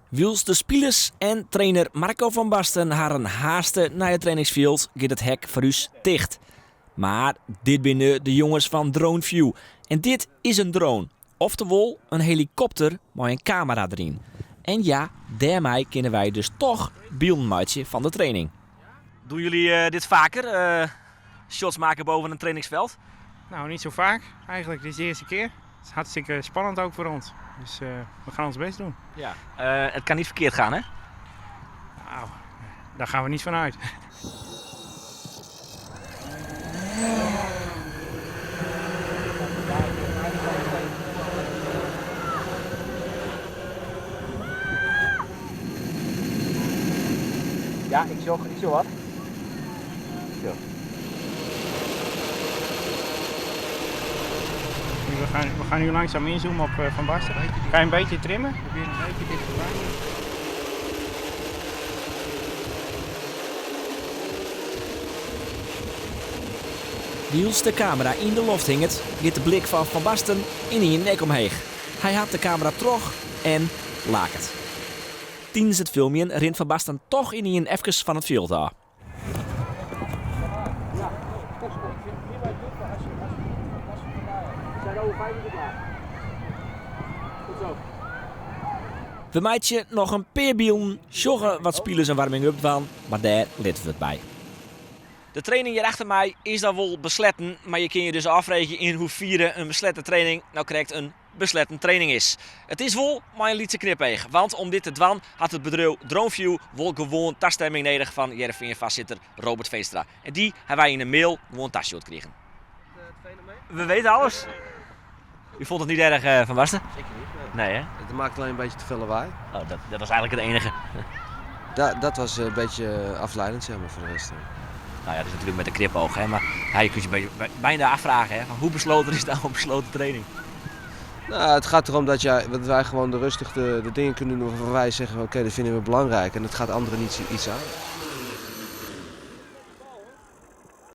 Wylst de spilers en trainer Marco van Basten harren haaste nei it trainingsfjild, giet it hek foar ús ticht. Mar dit binne de jonges fan Droneview. En dit is in drone, oftewol in helikopter mei in kamera deryn. En ja, dêrmei kinne wy dus toch bylden meitsje fan de training. Doen jullie dit vaker, shots maken boven een trainingsveld? Nou, niet zo vaak eigenlijk. Dit is de eerste keer. Het is hartstikke spannend ook voor ons. Dus we gaan ons best doen. Ja. Het kan niet verkeerd gaan, hè? Nou, daar gaan we niet van uit. Ja, ik sjoch wat. Zo. We gaan nu langzaam inzoomen op Van Basten. Ga je een beetje trimmen? Probeer een beetje dichterbij. Wylst de kamera yn de loft hinget, giet de blik fan Van Basten yn syn nek omheech. Hy hat de kamera troch en laket. Tidens it filmjen rint Van Basten toch ynienen efkes fan it fjild ôf. Ja, ik vind het prima goed, maar als je zijn over 5 minuten klaar. Goed zo. We meitsje noch in pear bylden, sjogge wat spilers in warming-up dwaan, mar dêr litte we it by. De training hjir achter my is dan wol besletten, mar je kinne je dus ôffreegje yn hoefier in besletten training no krekt in besletten training is. It is wol mei in lytse knipeach, want om dit te dwaan hat it bedriuw Droneview wol gewoan tastimming nedich fan Hearrenfean-foarsitter Robert Veenstra. En dy ha wy yn in mail gewoan tastjoerd krigen. We weten alles. U vond het niet erg, Van Basten? Zeker niet. Nee. Nee, hè? Het maakt alleen een beetje te veel lawaai. Oh, dat was eigenlijk het enige. Dat was een beetje afleidend, zeg maar, voor de rest. Nou ja, dat is natuurlijk met een knipoog, hè? Maar ja, je kunt je bijna afvragen, hè, van hoe besloten is nou een besloten training? Nou, het gaat erom dat wij gewoon de rustig de dingen kunnen doen waarvan wij zeggen, oké, dat vinden we belangrijk en dat gaat anderen niet iets aan.